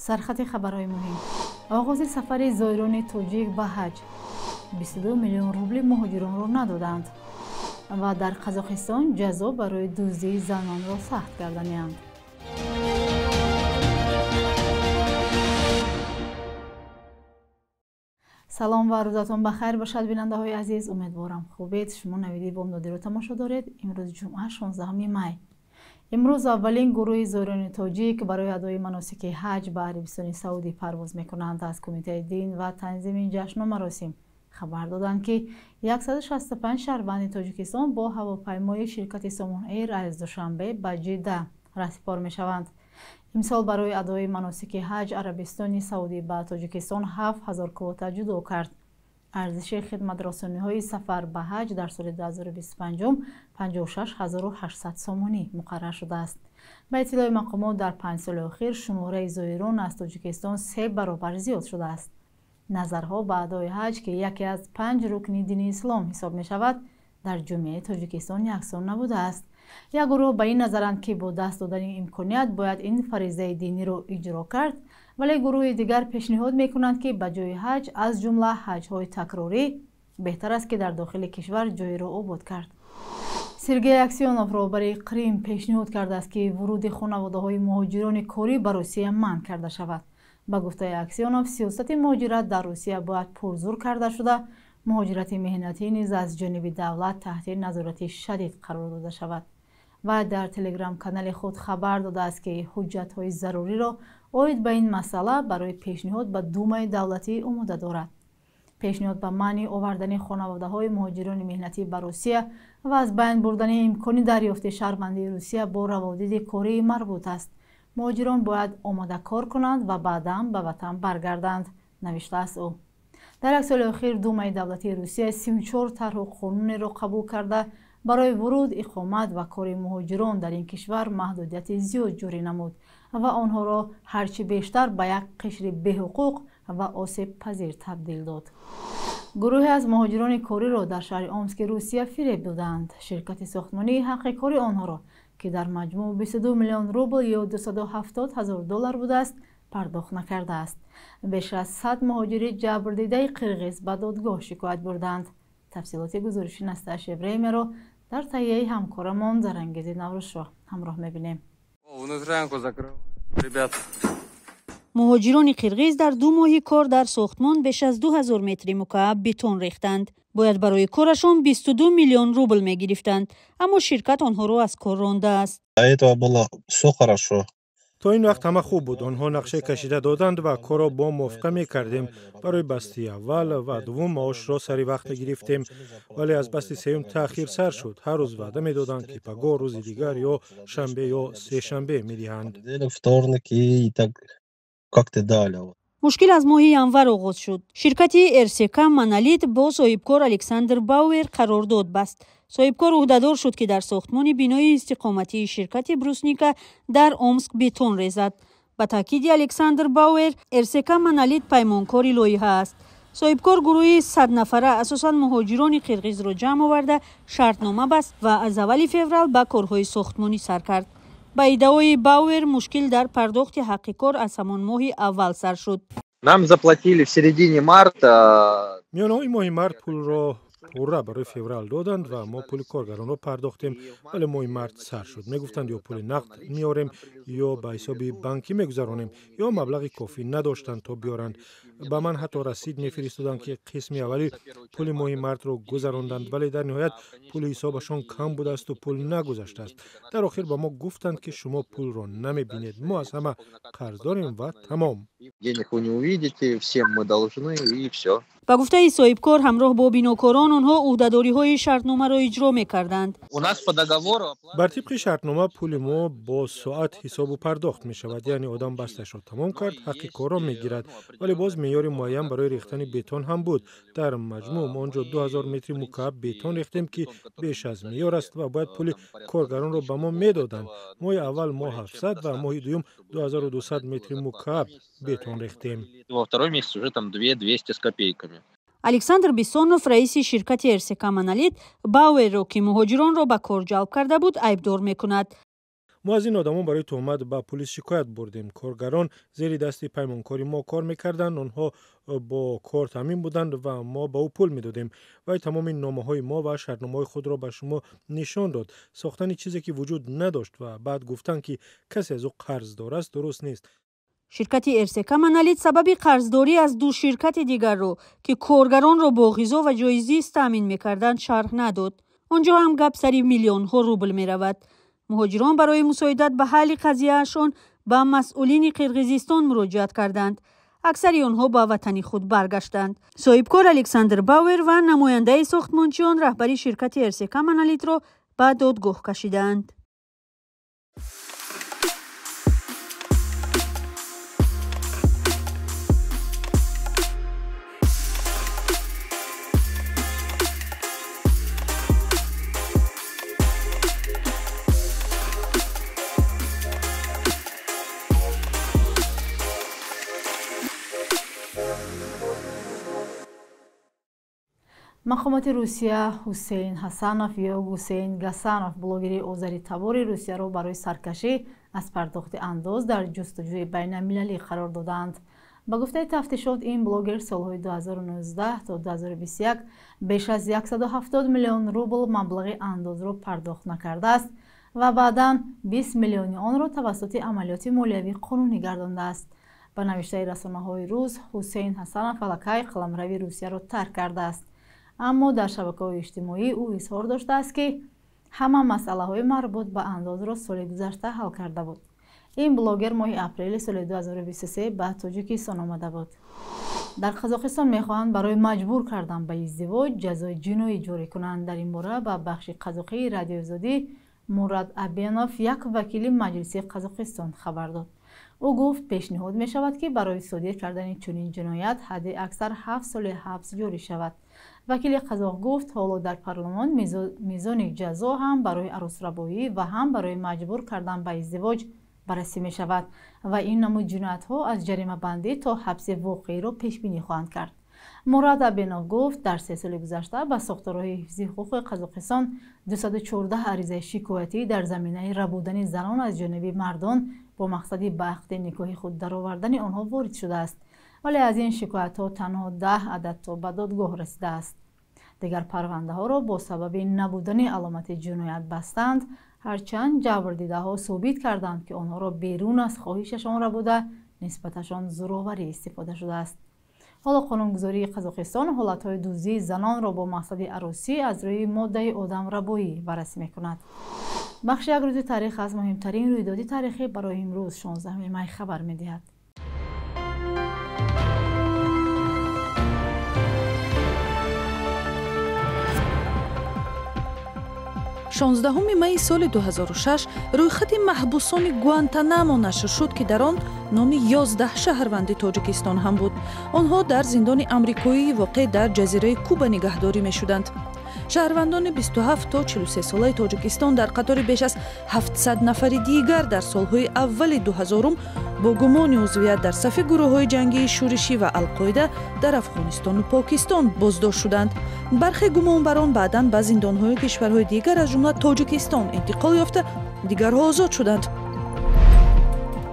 Сархати хабарҳои муҳим. Оғози сафари зоирони тоҷик ба ҳаҷ. 22 миллион рубли муҳоҷиронро надоданд. Ва дар Қазоқистон ҷазо барои дуздии занонро сахт карданианд. Салом ва рӯзатон ба хайр бошад, бинандаҳои азиз. Умедворам хубед. Шумо навиди бомдодиро тамошо доред. Имрӯз ҷумъа, 16 май. Имрӯз аввалин гурӯҳи зоирони тоҷик барои адои маносики ҳаҷ ба Арабистони Саудӣ парвоз мекунанд. Аз Кумитаи дин ва танзими ҷашну маросим хабар доданд, ки 165 шаҳрванди Тоҷикистон бо ҳавопаймои ширкати Сомон Эйр аз Душанбе ба Ҷидда раҳсипор мешаванд. Имсол барои адои маносики ҳаҷ Арабистони Саудӣ ба Тоҷикистон 7000 квота ҷудо кард. Арзиши хидматрасониҳои сафар ба ҳаҷ дар соли 2025 56800 сомонӣ муқаррар шудааст. Ба иттилои мақомот, дар 5 соли охир шумораи зоирон аз Тоҷикистон 3 баробар зиёд шудааст. Назарҳо ба адои ҳаҷ, ки яке аз 5 рукни дини ислом ҳисоб мешавад, дар ҷомеаи Тоҷикистон яксон набудааст. Як гурӯҳ ба ин назаранд, ки бо даст додани имконият бояд ин фаризаи диниро иҷро кард, вале гурӯҳи дигар пешниҳод мекунанд, ки ба ҷои ҳаҷ, аз ҷумла ҳаҷҳои такрорӣ, беҳтар аст, ки дар дохили кишвар ҷойеро обод кард. Сергей Аксионов, роҳбари Қрим, пешниҳод кардааст, ки вуруди хонаводаҳои муҳоҷирони корӣ ба Русия манъ карда шавад. Ба гуфтаи Аксионов, сиёсати муҳоҷират дар Русия бояд пурзур карда шуда, муҳоҷирати меҳнатӣ низ аз ҷониби давлат таҳти назорати шадид қарор дода шавад. Ва дар телеграм-канали худ хабар додааст, ки ҳуҷҷатҳои заруриро оид ба ин масъала барои пешниҳод ба Думаи давлатӣ омода дорад. Пешниҳод ба маъни овардани хонаводаҳои муҳоҷирони меҳнатӣ ба Русия ва аз байн бурдани имкони дарёфти шаҳрвандии Русия бо раводиди кории марбут аст. Муҳоҷирон бояд омода кор кунанд ва баъдан ба ватан баргарданд, навиштааст ӯ. Дар як соли охир Думаи давлатии Русия 34 тарҳу қонунеро қабул карда, барои вуруд, иқомат ва кори муҳоҷирон дар ин кишвар маҳдудияти зиёд ҷорӣ намуд ва онҳоро ҳарчи бештар ба як қишри беҳуқуқ ва осебпазир табдил дод. Гурӯҳе аз муҳоҷирони кориро дар шаҳри Омски Русия фиреб доданд. Ширкати сохтмонии ҳаққи кори онҳоро, ки дар маҷмӯъ 22 миллион рубл ё 270 ҳазор доллар будааст, пардохт накардааст. Беш аз 100 муҳоҷири ҷабрдидаи қирғиз ба додгоҳ шикоят бурданд. Тафсилоти гузориши Настасия Времяро дар таҳияи ҳамкорамон Зарангези Наврӯзшоҳ ҳамроҳ мебинем. Муҳоҷирони қирғиз дар 2 моҳи кор дар сохтмон беш аз 2000 метри мукааб бетон рехтанд. Бояд барои корашон 22 миллион рубл мегирифтанд, аммо ширкат онҳоро аз кор рондааст. То ин вақт ҳама хуб буд. Онҳо нақша кашида доданд ва корро бо мувофиқа мекардем. Барои басти аввал ва дуввум маошро сари вақт гирифтем, вале аз басти сеюм таъхир сар шуд. Ҳар рӯз ваъда медоданд, ки пагоҳ, рӯзи дигар ё шанбе ё сешанбе медиҳанд. Мушкил аз моҳи январ оғоз шуд. Ширкати РСК Монолит бо соҳибкор Александр Бауэр қарордод баст. Соҳибкор ӯҳдадор шуд, ки дар сохтмони бинои истиқоматии ширкати Брусника дар Омск бетон резад. Ба таъкиди Александр Бауэр, РСК Монолит паймонкори лоиҳа аст. Соҳибкор гурӯҳи 100 нафара, асосан муҳоҷирони қирғизро ҷамъ оварда, шартнома баст ва аз аввали феврал ба корҳои сохтмонӣ сар кард. Ба иддаои Бауэр, мушкил дар пардохти ҳаққи кор аз ҳамон моҳи аввал сар шуд. Нам заплатили в середине марта. Миёнаҳои моҳи март пулро пурра барои феврал доданд ва мо пули коргаронро пардохтем, вале моҳи март сар шуд. Мегуфтанд, ё пули нақд меорем, ё ба ҳисоби банкӣ мегузаронем, ё маблағи кофӣ надоштанд то биёранд. Ба ман ҳатто расид мефиристоданд, ки қисми аввали пули моҳи мартро гузаронданд, вале дар ниҳоят пули ҳисобашон кам будаасту пул нагузаштааст. Дар охир ба мо гуфтанд, ки шумо пулро намебинед, мо аз ҳама қарз дорем ва тамом. Денег вы не увидите, всем мы должны, и всё. Ба гуфтаи соҳибкор, ҳамроҳ бо бинокорон онҳо ӯҳдадориҳои шартномаро иҷро мекарданд. Бар тибқи шартнома пули мо бо соат ҳисобу пардохт мешавад, яъне одам басташро тамом кард, ҳаққи корро мегирад, вале боз меъёри муайян барои рехтани бетон ҳам буд. Дар маҷмӯъ мо он ҷо 2000 метри мукааб бетон рехтем, ки беш аз меъёр аст ва бояд пули коргаронро ба мо медоданд. Моҳи аввал мо 700 ва моҳи дуюм 2200 метри мукааб бетон рехтем. Во второй месяц уже там 2200 с копейками. Александр Бессонов, раиси ширкати РСК Монолит, Бауэрро, ки муҳоҷиронро ба кор ҷалб карда буд, айбдор мекунад. Мо аз ин одамон барои туҳмат ба пулис шикоят бурдем. Коргарон зери дасти паймонкори мо кор мекарданд, онҳо бо кор таъмин буданд ва мо ба ӯ пул медодем. Вай тамоми номаҳои мо ва шартномаҳои худро ба шумо нишон дод. Сохтани чизе ки вуҷуд надошт ва баъд гуфтан, ки касе аз ӯ қарздор аст, дуруст нест. Ширкати РСК Монолит сабаби қарздорӣ аз ду ширкати дигарро, ки коргаронро бо ғизо ва ҷои зист таъмин мекарданд, шарҳ надод. Он ҷо ҳам гап сари миллионҳо рубл меравад. Муҳоҷирон барои мусоидат ба ҳалли қазияашон ба масъулини Қирғизистон муроҷиат карданд. Аксари онҳо ба ватани худ баргаштанд. Соҳибкор Александр Бауэр ва намояндаи сохтмончиён раҳбари ширкати РСК Монолитро ба додгоҳ кашидаанд. Мақомоти Русия Ҳусейн Ҳасанов ё Гусейн Гасанов, блогери озаритабори Русияро барои саркашӣ аз пардохти андоз дар ҷустуҷӯи байналмилалӣ қарор додаанд. Ба гуфтаи тафтишот, ин блогер солҳои 2019 то 2021 беш аз 170 миллион рубл маблағи андозро пардохт накардааст ва баъдан 20 миллиони онро тавассути амалиёти молиявӣ қонунӣ гардондааст. Ба навиштаи расонаҳои рус, Ҳусейн Ҳасанов аллакай қаламрави Русияро тарк кардааст. Аммо дар шабакаҳои иҷтимоӣ ӯ изҳор доштааст, ки ҳама масъалаҳои марбут ба андозро соли гузашта ҳал карда буд. Ин блогер моҳи апрели соли 2023 ба Тоҷикистон омада буд. Дар Қазоқистон мехоҳанд барои маҷбур кардан ба издивоҷ ҷазои ҷиноӣ ҷорӣ кунанд. Дар ин бора ба бахши қазоқии Радиои Озодӣ Мурад Абенов, як вакили Маҷлиси Қазоқистон, хабар дод. Ӯ гуфт, пешниҳод мешавад, ки барои содир кардани чунин ҷиноят ҳадди аксар 7 соли ҳабс ҷорӣ шавад. Вакили қазоқ гуфт, ҳоло дар парлумон мизони ҷазо ҳам барои арӯсрабоӣ ва ҳам барои маҷбур кардан ба издивоҷ баррасӣ мешавад ва ин намуд ҷиноятҳо аз ҷаримабандӣ то ҳабси воқеиро пешбинӣ хоҳанд кард. Мурад Абенов гуфт, дар 3 соли гузашта ба сохторҳои ҳифзи ҳуқуқи Қазоқистон 214 аризаи шикоятӣ дар заминаи рабудани занон аз ҷониби мардон бо мақсади ба ақди никоҳи худ даровардани онҳо ворид шудааст, вале аз ин шикоятҳо танҳо 10 адад то ба додгоҳ расидааст. Дигар парвандаҳоро бо сабаби набудани аломати ҷиноят бастанд, ҳарчанд ҷабрдидаҳо собит карданд, ки онҳоро берун аз хоҳишашон рабуда нисбаташон зӯроварӣ истифода шудааст. Ҳоло қонунгузории Қазоқистон ҳолатҳои дуздии занонро бо мақсади арӯсӣ аз рӯи моддаи одамрабоӣ баррасӣ мекунад. Бахши як рӯзи таърих аз муҳимтарин рӯйдоди таърихӣ барои имрӯз 16 май хабар медиҳад. 16 майи соли 2006 рӯйхати маҳбусони Гуантанамо нашр шуд, ки дар он номи 11 шаҳрванди Тоҷикистон ҳам буд. Онҳо дар зиндони амрикоии воқеъ дар ҷазираи Куба нигаҳдорӣ мешуданд. Шаҳрвандони 27 то 43 солаи Тоҷикистон дар қатори беш аз 700 нафари дигар дар солҳои аввали 2000 бо гумони узвият дар сафи гурӯҳҳои ҷангии шӯришӣ ва Алқоида дар Афғонистону Покистон боздошт шуданд. Бархе гумонбарон баъдан ба зиндонҳои кишварҳои дигар, аз ҷумла Тоҷикистон, интиқол ёфта, дигарҳо озод шуданд.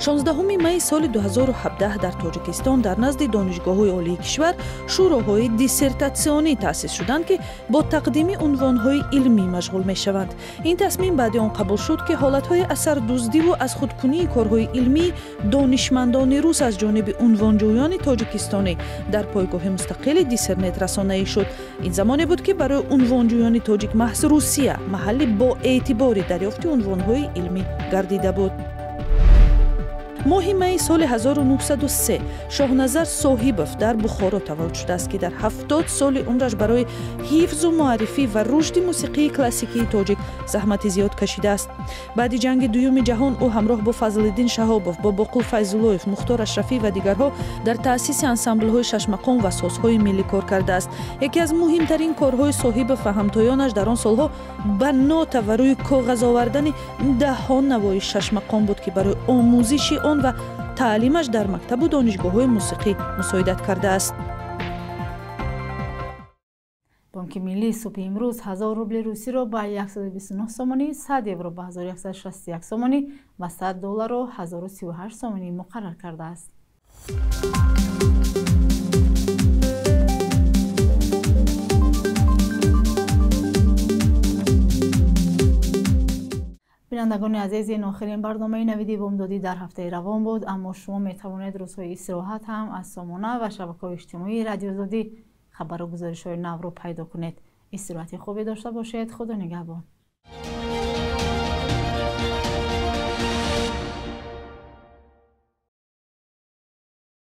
16 майи соли 2017 дар Тоҷикистон дар назди донишгоҳҳои олии кишвар шӯроҳои диссертатсионӣ таъсис шуданд, ки бо тақдими унвонҳои илмӣ машғул мешаванд. Ин тасмим баъди он қабул шуд, ки ҳолатҳои асардуздиву аз худкунии корҳои илмии донишмандони рус аз ҷониби унвонҷӯёни тоҷикистонӣ дар пойгоҳи мустақили Диссернет расонаӣ шуд. Ин замоне буд, ки барои унвонҷӯёни тоҷик маҳз Русия маҳалли боэътибори дарёфти унвонҳои илмӣ гардида буд. Моҳи майи соли 1903 Шоҳназар Соҳибов дар Бухоро таваллуд шудааст, ки дар 70 соли умраш барои ҳифзу муаррифӣ ва рушди мусиқии классикии тоҷик заҳмати зиёд кашидааст. Баъди ҷанги дуюми ҷаҳон ӯ ҳамроҳ бо Фазлиддин Шаҳобов, Бобоқул Файзуллоев, Мухтор Ашрафӣ ва дигарҳо дар таъсиси ансамблҳои шашмақом ва созҳои миллӣ кор кардааст. Яке аз муҳимтарин корҳои Соҳибов ва ҳамтоёнаш дар он солҳо ба нота ва рӯи коғаз овардани даҳҳо навои шашмақом буд, ки барои омӯзиши он ва таълимаш дар мактабу донишгоҳҳои мусиқӣ мусоидат кардааст. Бонки Бонки Миллӣ субҳи имрӯз 1000 рубли русиро ба 129 сомонӣ, 100 евро ба 1161 сомонӣ ва 100 долларро 1038 сомонӣ муқаррар кардааст. Бинандагони азиз, ин охирин барномаи Навиди Бомдодӣ дар ҳафтаи равон буд, аммо шумо метавонед рӯзҳои истироҳат ҳам аз сомона ва шабакаҳои иҷтимоии Радиои Озодӣ хабару гузоришҳои навро пайдо кунед. Истироҳати хубе дошта бошед. Худо нигаҳбон.